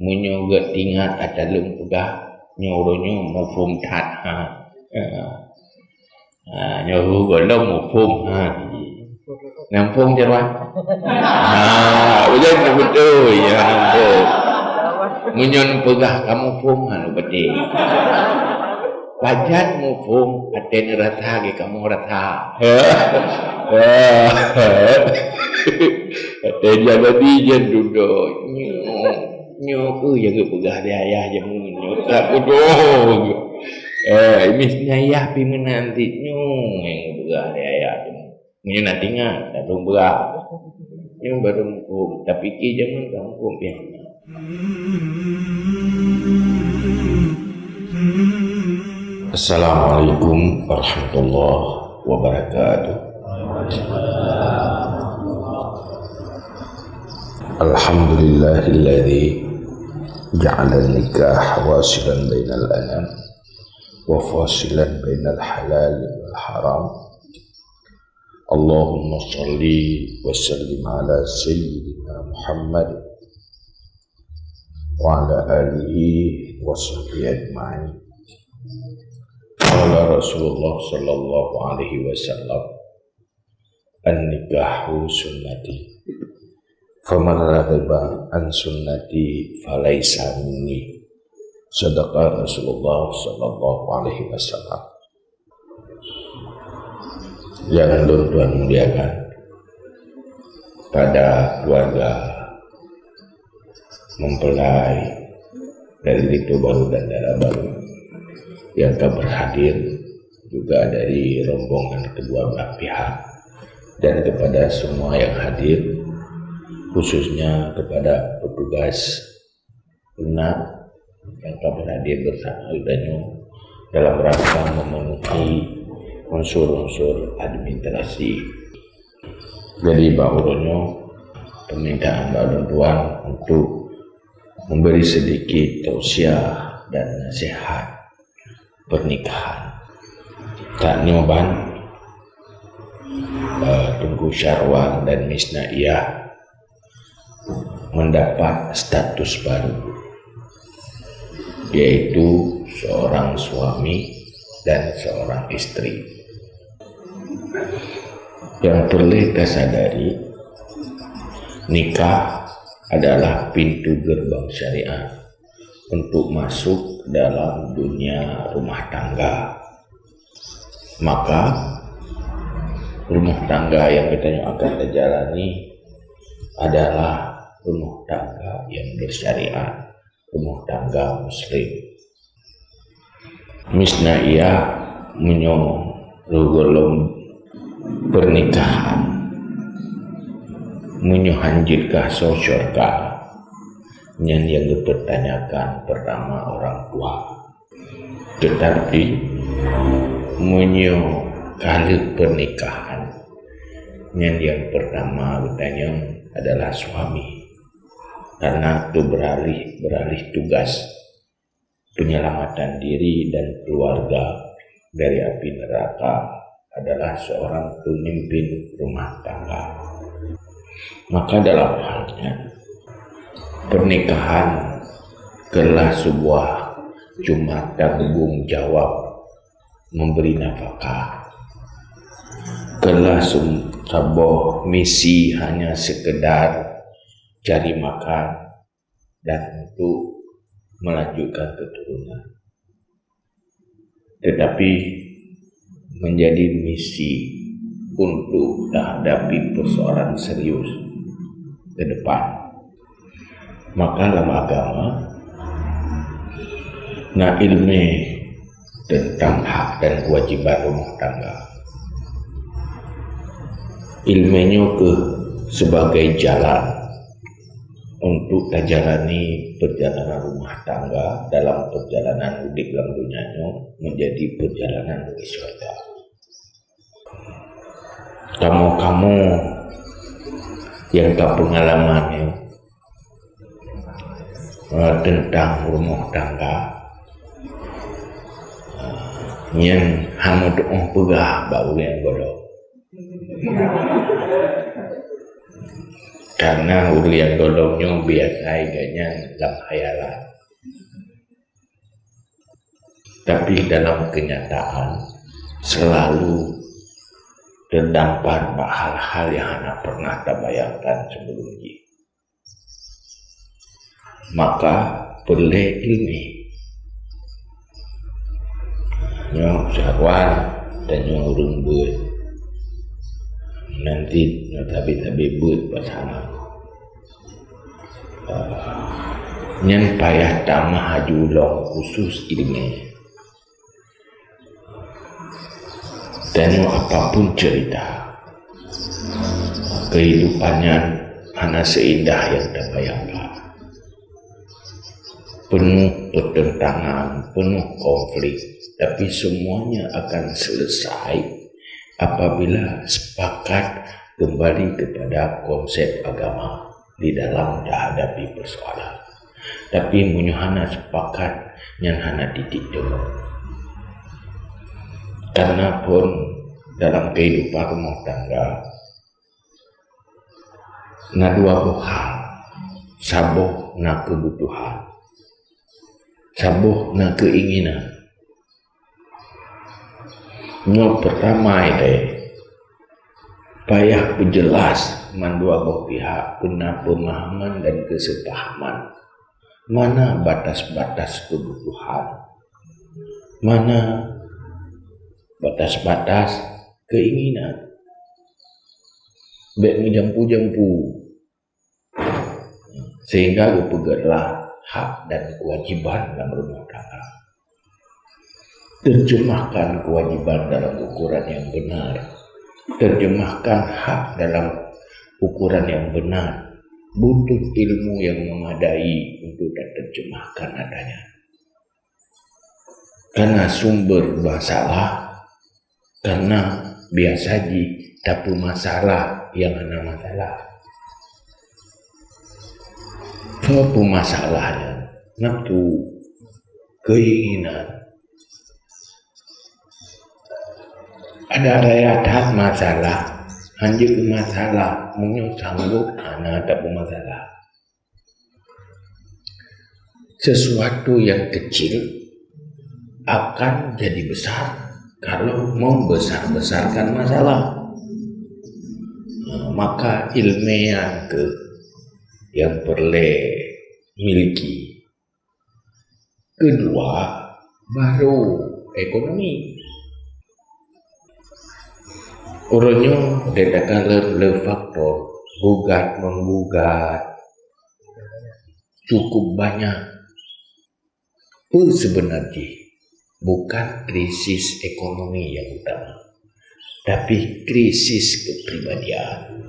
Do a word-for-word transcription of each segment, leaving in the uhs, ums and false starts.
Meunyoe geutingat ata lôn peugah, nyoe uroe nyoe muphom that, ha. Ha, nyoe gohlom muphom, ha. Nampung, Jarwan? Ha, beutôi, beutôi, ya, nampung. Meunyoe peugah kamoe phom, ha, beutôi. Pajan muphom, até neurasa geuh kamoe rasa. Até jalani jan dudoe. Nyoe, nyoe peue nyang geupeugah lé ayah jameun nyoe. Tak beutôi. Eh, miseue ayah pih meunan cit nyoe nyang geupeugah lé ayah jameun. Nyoe na tingat, dak lôn peugah. Nyoe barô muphom, tapi keu jameun ka muphom pih. Assalamualaikum warahmatullahi wabarakatuh. Alhamdulillahilladzi ja'ala nikah wasilan bainal anam wa fasilan bainal halal wal haram. Allahumma shalli wa sallim ala sayyidina Muhammad wa ala alihi wa sahbihi ajma'in. Qala Rasulullah sallallahu alaihi wasallam, "An-nikahu sunnati, faman raghiba an sunnati falaisa minni." Sadaqa Rasulullah sallallahu alaihi wasallam. Yang lôn tuan muliakan, pada keluarga mempelai dari Linto Baru dan Dara Baru yang telah berhadir, juga dari rombongan kedua belah pihak, dan kepada semua yang hadir, khususnya kepada petugas Beuna nyang ka berhadir bersama geutanyoe dalam rangka memenuhi unsur-unsur administrasi. Jadi, bak uroe nyoe, permintaan bak lôn tuan untuk memberi sedikit tausiah dan nasihat pernikahan. Tanyoe ban, eh, Teungku Syarwan dan Miss Naiyah mendapat status baru, yaitu seorang suami dan seorang istri. Yang perlu kita sadari, nikah adalah pintu gerbang syariat untuk masuk dalam dunia rumah tangga. Maka, rumah tangga yang kita akan jalani adalah rumah tangga yang bersyariat, rumah tangga muslim. Miss Naiyah, meunyoe lôn gohlom pernikahan, meunyoe hanjeut kah soe syurga, nyan nyang geupertanyakan pertama orang tua. Tetapi, meunyoe ka lheueh pernikahan, nyan nyang pertama geutanyong adalah suami. Karena itu beralih, beralih tugas penyelamatan diri dan keluarga dari api neraka adalah seorang pemimpin rumah tangga. Maka dalam halnya, pernikahan kelah sebuah jumlah tanggung jawab memberi nafkah. Kelah sem-, saboh misi hanya sekedar cari makan dan untuk melanjutkan keturunan. Tetapi menjadi misi untuk menghadapi persoalan serius ke depan. Maka dalam agama na ilmu tentang hak dan kewajiban rumah tangga. Ilmu nyoe keuh sebagai jalan untuk tajalani perjalanan rumah tangga dalam perjalanan udeb lam dunia nyoe menjadi perjalanan ke syurga. Kamoe-kamoe nyang ka pengalaman nyoe, eh, tentang rumah tangga, nyan hana teuoh peugah bak ureueng gohlom. Karena ureuëng gohlom nyoe biasa geuhnyan lam khayalan. Tapi dalam kenyataan selalu terdampar bak hal-hal yang hana pernah tabayangkan sebelum jih. Maka peureulée ilmu. Nyoe Syawal dan nyoe ureuëng beuet. Nanti nyoe tabi-tabi beuet pasal nyan payah tamah aju lom khusus ilmu. Dan apapun cerita, kehidupan nyan hana seindah yang terbayangkan. Penuh pertentangan, penuh konflik, tapi semuanya akan selesai apabila sepakat kembali kepada konsep agama di dalam menghadapi persoalan. Tapi meunyoe hana sepakat, nyan hana titik temu. Karena pun dalam kehidupan rumah tangga, na dua boh hal. Saboh na kebutuhan, saboh na keinginan. Nyoe pertama ilée payah peujeulaih mandua boh pihak peuna peumahaman dan keusepahaman. Mana batas-batas kebutuhan? Mana batas-batas keinginan? Bék meujampu-jampu. Sehingga geupeugét lah hak dan kewajiban dalam rumah tangga. Terjemahkan kewajiban dalam ukuran yang benar. Terjemahkan hak dalam ukuran yang benar. Butuh ilmu yang memadai untuk terjemahkan adanya. Karena sumber masalah, karena biasa jih tapeumasalah nyang hana masalah. Peue masalahnya? Nafsu, keinginan. Ada raya that masalah, hanjeuet masalah, meunyoe sanggup hana tapeumasalah. Sesuatu yang kecil akan jadi besar kalau membesar-besarkan masalah. Nah, maka ilmiah ke yang perlu miliki. Kedua, baru ekonomi. Uroe nyoe, di takalon le faktor gugat menggugat cukup banyak. Peue sebenarnya? Bukan krisis ekonomi yang utama, tapi krisis kepribadian,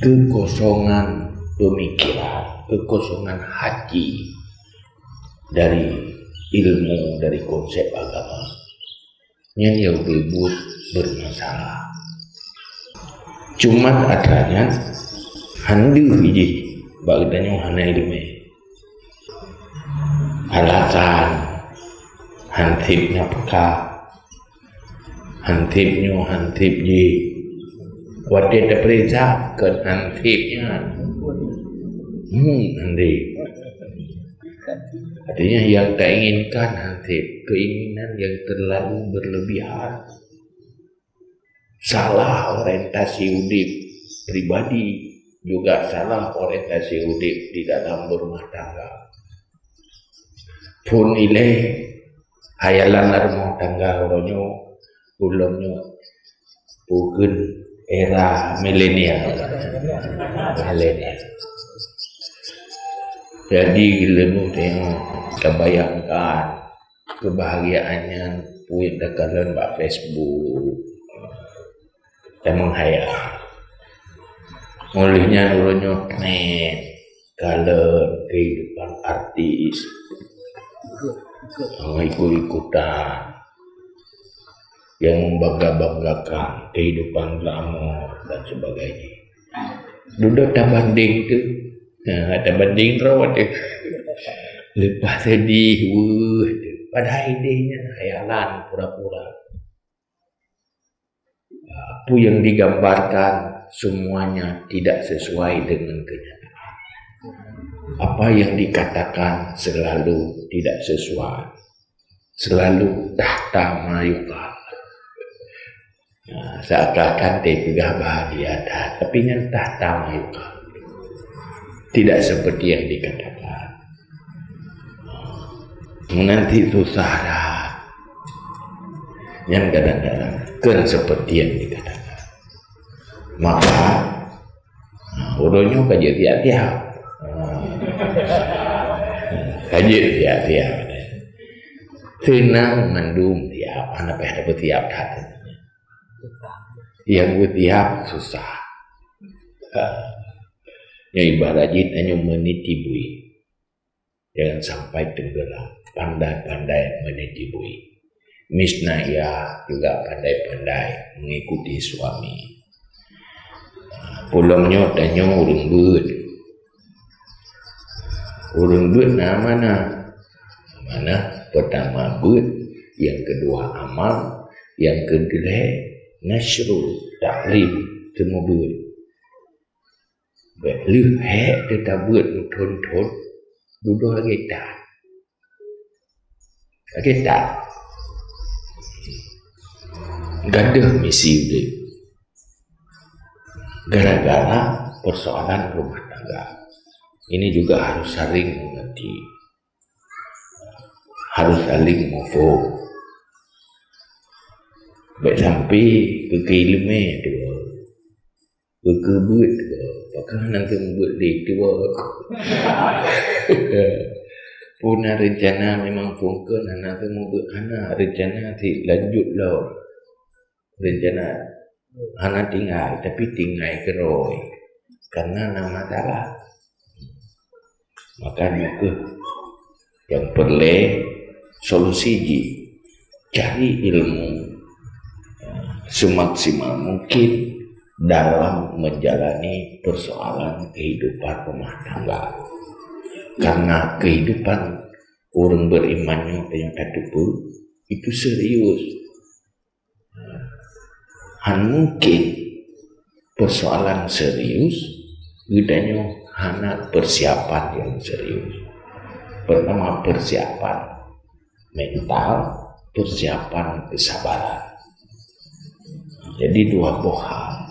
kekosongan pemikiran, kekosongan hati dari ilmu, dari konsep agama. Nyan nyang buet-buet bermasalah. Cuma atra nyan han deuh jih bak geutanyoe hana ileumèe. Alasan, han sép nafkah, han sép nyoe, han sép jih. Watèe tapeuriksa kon han sép nyan. Hmm, han sép. Artinya yang tainginkan han sép, keinginan yang terlalu berlebihan. Salah orientasi udép pribadi, juga salah orientasi udép di dalam berumah tangga. Phôn ilèe, hayalan lam rumah tangga uroe nyoe, ulôn nyoe, bukan era milenial. Milenial. Jadi, ilèe tabayangkan, kebahagiaan nyan peuet takalon bak Facebook. Tameuhayal. Óh lheueh nyan uroe nyoe trend kalon kehidupan artis. Ikut-ikutan. Yang membangga-banggakan kehidupan glamor dan sebagainya. Dudoe tabanding tu. Ha, tabanding droe tu. Leupah sedih, weueh tu. Padahai idéh nyan hayalan pura-pura. Apa yang digambarkan semuanya tidak sesuai dengan kenyataan. Apa yang dikatakan selalu tidak sesuai, selalu tahta ma yuqal. Nah, seakan-akan dipeugah bahagia that, tapi nyan tahta ma yuqal. Tidak seperti yang dikatakan. Nanti susah dah. Nyan kadang-kadang kan seperti yang dikatakan. Maka, nah, uroe nyoe ka jeuet tiap-tiap. Nah, ka jeuet tiap-tiap. Seunang mandum tiap, hana payah tapeutiap that. Nyang beutiap susah. Ya, ibarat jih tanyoe meuniti bui. Jangan sampai tenggelam. Pandai-pandai meuniti bui. Misnah ia juga pandai-pandai mengikuti suami. Pulang nyoe tanyoe ureueng beuet. Ureueng beuet na amanah. Amanah pertama beuet, yang kedua amal, yang ketiga nasyrul taklim, teumeubeuet. Bék lheueh hék teutabeuet meuthon-thon, dudoe lagèe that. Lagèe that. Gadôh misi udép. Gara-gara persoalan rumah tangga. Ini juga harus saling mengerti. Harus saling mufhum. Bék sampai keu keuileumé tu. Keu keubeut tu. Pakon hana keubeut lé tu. Puna rencana memang pungkeun hana keubeut, hana rencana ti lanjut lom. Rencana hana tinggai, tapi tinggai keudroe. Karena na masalah. Maka nyoe kheueh nyang peureulée solusi jih, cari ilmu semaksimal mungkin dalam menjalani persoalan kehidupan rumah tangga. Karena kehidupan ureuëng beriman nyoe nyang tateupeue itu serius. Han mungkin persoalan serius geutanyoe hana persiapan yang serius. Pertama, persiapan mental, persiapan kesabaran. Jadi dua boh hal.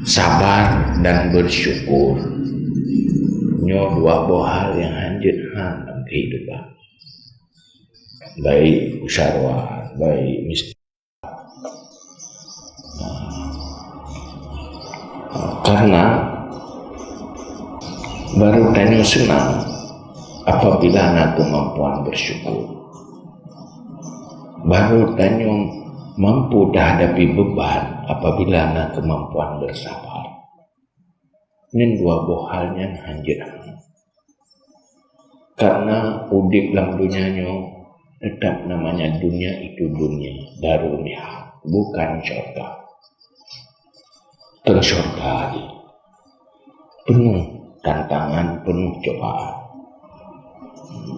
Sabar dan bersyukur. Nyoe dua boh hal yang hanjeuet han dalam kehidupan. Baik usahawan, baik miskin. Karena baru tanyoe seunang apabila na kemampuan bersyukur. Baru tanyoe mampu tahadapi beban apabila na kemampuan bersabar. Nyan dua boh hal nyan hanjeuet. Karena udép lam dunia nyoe tetap namanya dunia itu dunia, darul mihal, bukan syurga. Teu syurga lagi. Penuh tantangan, penuh cobaan.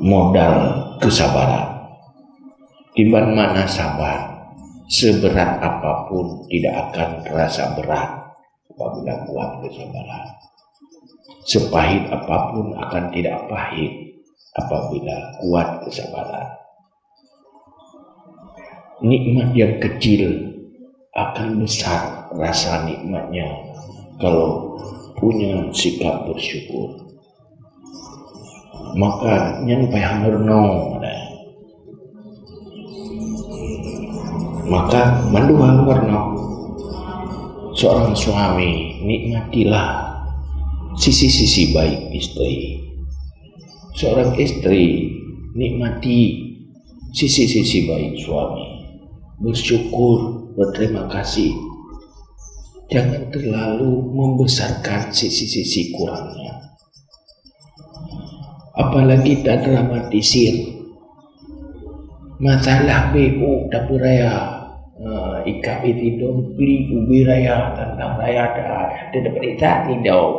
Modal kesabaran. Kiban makna sabar, seberat apapun tidak akan terasa berat apabila kuat kesabaran. Sepahit apapun akan tidak pahit apabila kuat kesabaran. Nikmat yang kecil akan besar rasa nikmatnya kalau punya sikap bersyukur. Maka nyan payah meurunoe. Maka mandua meurunoe. Seorang suami, nikmatilah sisi-sisi baik istri. Seorang istri, nikmati sisi-sisi baik suami. Bersyukur, berterima kasih. Jangan terlalu membesarkan sisi-sisi kurangnya. Apalagi tadramatisir. Masalah B U tapeuraya. Ha, ikab idong beli ubi raya, tantang raya dah. Dia dapat itat ni dong.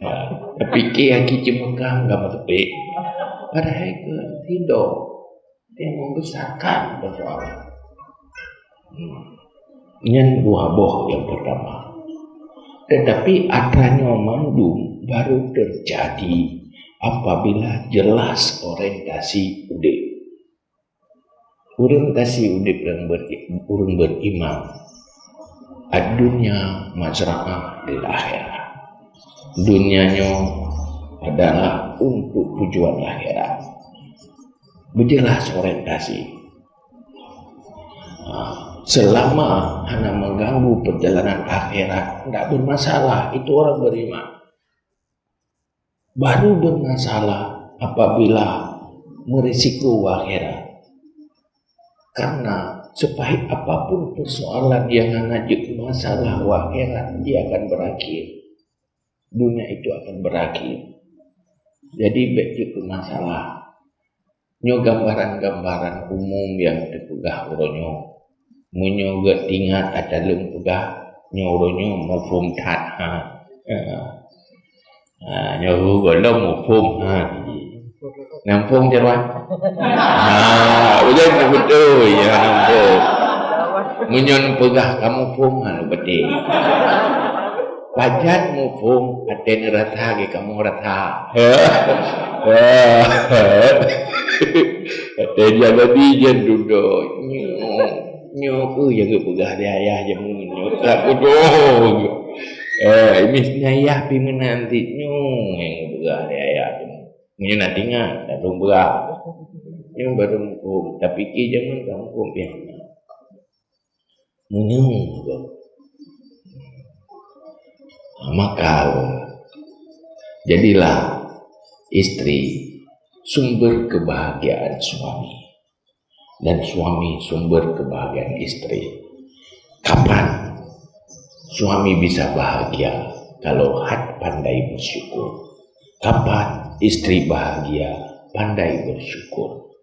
Ha, tapi ke aki ceumeugang gama tepik. Padahai ke tidak. Dia membesarkan persoalan. Hmm. Nyan dua boh nyang pertama. Tetapi atra nyoe mandum baru terjadi apabila jelas orientasi udeb. Orientasi udeb ureuëng ber-, ureuëng beriman. Ad-dunya mazra'ah lil akhirah. Dunia nyoe adalah untuk tujuan akhirat. Berjelas orientasi. Ha, selama hana mengganggu perjalanan akhirat, tidak bermasalah. Itu orang beriman. Baru bermasalah apabila merisiko akhirat. Karena sepahit apapun persoalan yang hana jeuet masalah akhirat, dia akan berakhir. Dunia itu akan berakhir. Jadi, bèk jeuet masalah. Nyoe gambaran-gambaran umum nyang teupeugah uroe nyoe. Meunyoe geuh ingat ata lôn peugah, nyoe uroe nyoe muphom that, ha. Ha, nyoe gohlom muphom, ha. Nampung je, Wan? Ha, udah betul, ya, nampung. Meunyoe peugah kamu phom, ha, beutôi. Pajan muphom, até neurasa ge kamoe rasa. Até jalani jan dudoe. Nyoe, nyoe peue nyang geupeugah lé ayah jameun nyoe? Tak beutôi. Eh, misalnya ayah pi meunan cit nyoe nyang geupeugah lé ayah jameun. Nyoe na tingat, tak lôn peugah. Nyoe baru muphom, tapi ki jameun ka muphom pian. Meunyoe maka, jadilah istri sumber kebahagiaan suami, dan suami sumber kebahagiaan istri. Kapan suami bisa bahagia? Kalau hat pandai bersyukur. Kapan istri bahagia? Pandai bersyukur.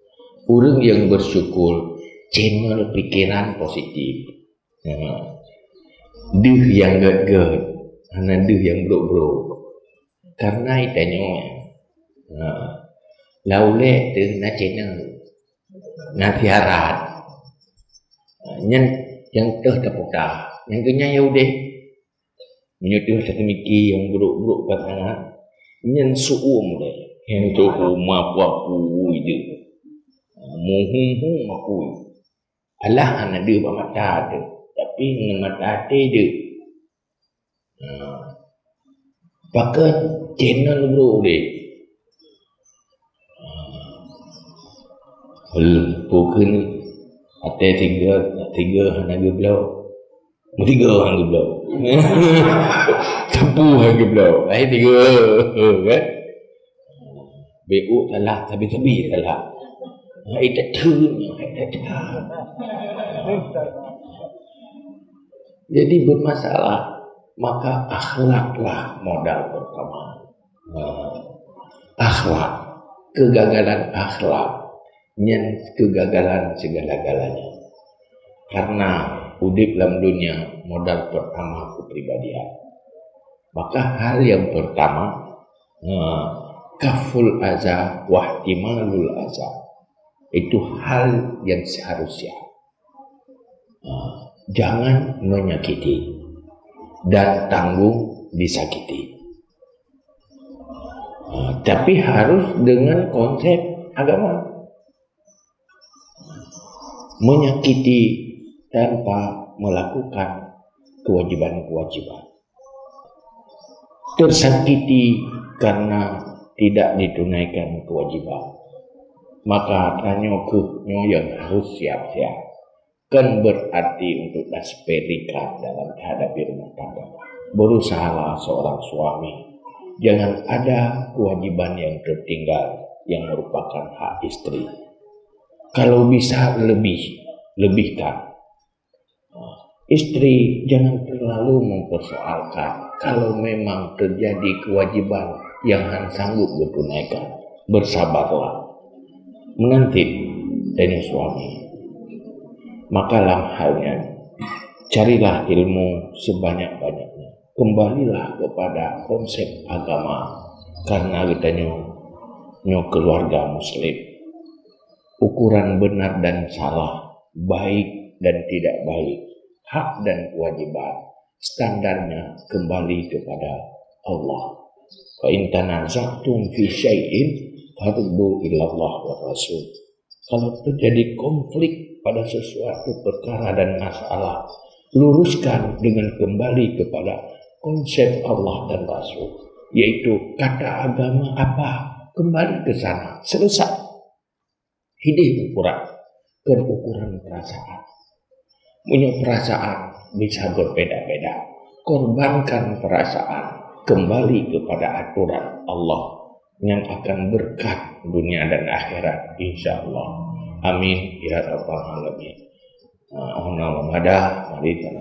Ureuëng nyang bersyukur, channel pikiran positif. Ya. Deuh nyang gèt-gèt, hana deuh nyang brôk-brôk. Karena itanyoe, ha, lam ulèe teuh na channel, na siaran. Ha, nyan nyang teuh taputa, nyang keunyan ya udeh. Meunyoe teuh tateumiki nyang brôk-brôk pasangan, nyan seuuem deh. Nyan seuuem apui-apui deh. Muhum-hum apui. Alah hana deuh bak mata teuh, tapi ngon mata até deuh. Ha. Pakon channel brôk deh. Hel, pukon até tiga, tiga hana geubloe. Tiga hana geubloe. Sapu hana geubloe. Ai tiga, kan? Beu salah, sabe-sabe salah. Hai tetheun, hai tetheun. Jadi bermasalah, maka akhlaklah modal pertama. Nah, akhlak, kegagalan akhlak, nyan kegagalan segala-galanya. Karena udeb lam dunia modal pertama kepribadian. Maka hal yang pertama, nah, kaful aza wahtimalul aza. Itu hal yang seharusnya. Ah, jangan menyakiti dan tanggung disakiti. Ah, tapi harus dengan konsep agama. Menyakiti tanpa melakukan kewajiban-kewajiban. Tersakiti karena tidak ditunaikan kewajiban. Maka tanyoe kheueh nyoe nyang harus siap-siap. Kan berarti untuk tasberikan dalam menghadapi rumah tangga. Berusahalah seorang suami, jangan ada kewajiban yang tertinggal yang merupakan hak istri. Kalau bisa lebih, lebihkan. Istri jangan terlalu mempersoalkan kalau memang terjadi kewajiban yang hana sanggup ditunaikan. Bersabarlah. Menanti dari suami. Maka lam hal nyan, carilah ilmu sebanyak-banyaknya. Kembalilah kepada konsep agama, karena geutanyoe nyoe keluarga muslim. Ukuran benar dan salah, baik dan tidak baik, hak dan kewajiban, standarnya kembali kepada Allah. Fa in tanaza'tum fi syai'in faruddu ilallah wa rasul. Kalau terjadi konflik pada sesuatu perkara dan masalah, luruskan dengan kembali kepada konsep Allah dan Rasul, yaitu kata agama apa, kembali ke sana, selesai. Hideh ukuran, kon ukuran perasaan. Meunyoe perasaan bisa berbeda-beda, korbankan perasaan, kembali kepada aturan Allah yang akan berkat dunia dan akhirat, insya Allah. Amin ya rabbal alamin. Nah, oh, nama madah, mari kita